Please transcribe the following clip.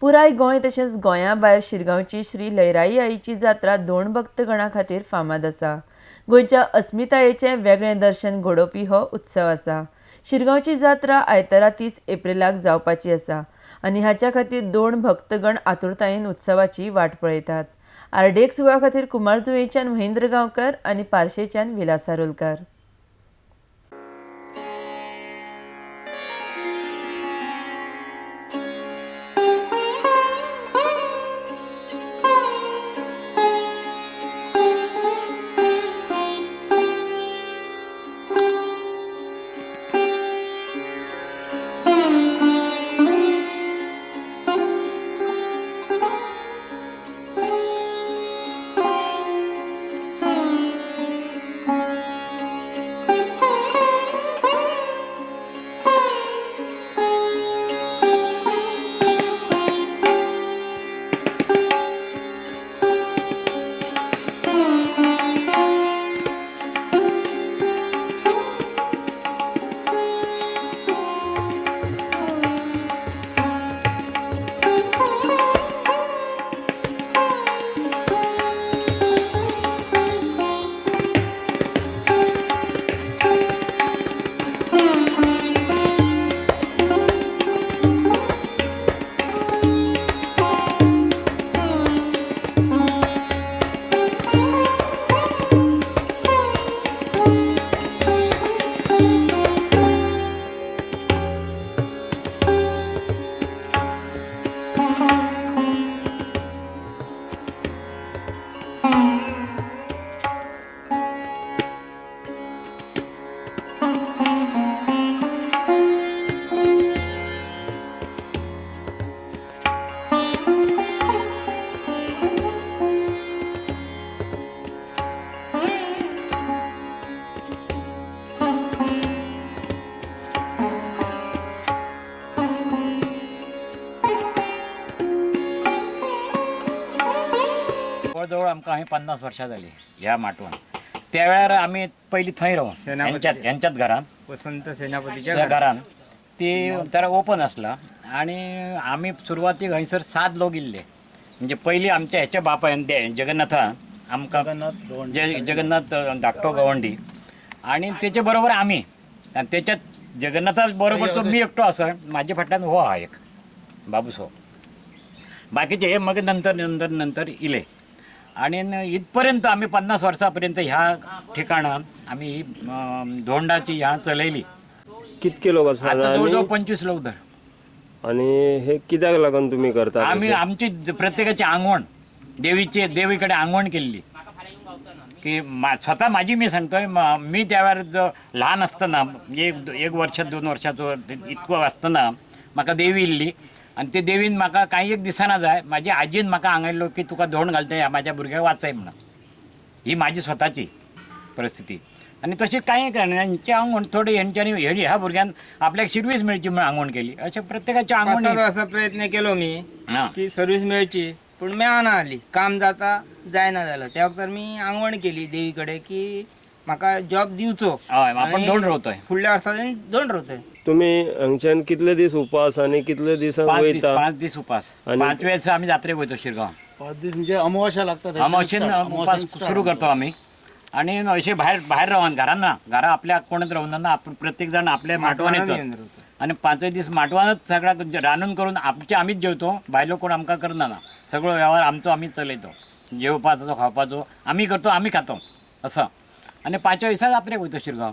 पुराय गोंय तशेंच गोंया भायर शिरगांवची श्री लयराई आईची जात्रा दोन भक्तगणा खातीर फामाद आसा. गोंयच्या अस्मितायेचें वेगळें दर्शन घडोवपी हो उत्सव आसा. शिरगांवची जात्रा आयतारा 30 एप्रिलाक जावपाची आसा आनी हाच्या खातीर दोन भक्तगण आतुरतायेन उत्सवाची वाट पळयतात. आरडीएक्स गोवा खातीर कुमारजुवेंच्यान महेंद्र गांवकर आनी पार्शेच्यान विलास आरोलकार. जवळ आमकां हांवें 50 वर्सां जाली ह्या माटवान. त्या वेळार आमी पयलीं थंय रावन हेंच्याच घरान, वसंत सेनापतीच्या घरान, ती तर ओपन आसला आनी आमी सुरवातीक हयसर 7 लोक इल्ले. म्हणजे पयलीं आमच्या हेच्या बापायन जगन्नाथान आमकां जगन्नाथ धाकटो गवंडी आनी तेचे बरोबर आमी, आनी तेच्या जगन्नाथा बरोबर तो मी एकटो आसा, म्हाजे फाटल्यान हो आहा एक बाबूसो, बाकीचे हे मागीर नंतर नंतर नंतर इले. आनी इथपर्यंत आमी 50 वर्सां पर्यंत ह्या ठिकाणान आमी ही धोंडाची ह्या चलयली. कितके लोक आसा? आतां जवळ जवळ 25 लोक धर. आनी हे कित्याक लागून तुमी करता? आमी आमची प्रत्येकाची आंगवण देवीचे, देवी कडेन आंगवण केल्ली की स्वता माझी मी सांगतोय, मी त्या वेळार जो ल्हान आसतना एक वर्ष 2 वर्षाचो इतको आसतना म्हाका देवी इल्ली आनी ते देवीन म्हाका कांय एक दिसना जाय, म्हाजी आजीन म्हाका हांगयल्लो की तुका धोंड घालता म्हाज्या भुरग्याक वाचय म्हणून. ही म्हाजी स्वताची परिस्थिती. आनी तशें कांय हेंची आंगवण थोडे हेंच्यांनी ह्या भुरग्यान आपल्याक शिरवीस मेळची म्हणून आंगवण केली. अशें प्रत्येकाची आंगवण. 5 वर्सां प्रयत्न केलो मी की सर्वीस मेळची, पूण मेळना जाली. काम जाता जायना जालो त्या वखतार मी आंगवण केली देवी कडेन की म्हाका जॉब दिवचो. हय, आपण धोंड रोवतोय फुडल्या वर्सा धोंड रोवतोय. तुमी हांगच्यान कितले दीस उपास आनी कितले दीस वयता? 5 दीस उपास. 5व्या दिसा आमी जात्रेक वयतो शिरगांव. 5 दीस म्हणजे अमावस्या लागता. अमावशेन उपास सुरू करतो आमी. आनी अशें भायर भायर रावन, घरान ना, घरा आपल्या कोणच रावना ना, आपण प्रत्येक जाण आपल्या माटवान येतात आनी 5 दीस माटवानच सगळ्याक रांदून करून आमचे आमीच जेवतो, भायलो कोण आमकां करना ना. सगळो वेव्हार आमचो आमीच चलयतो, जेवपाचो खावपाचो आमी करतो, आमी खातो असो. आनी 5व्या दिसा जात्रेक वयतो शिरगांव.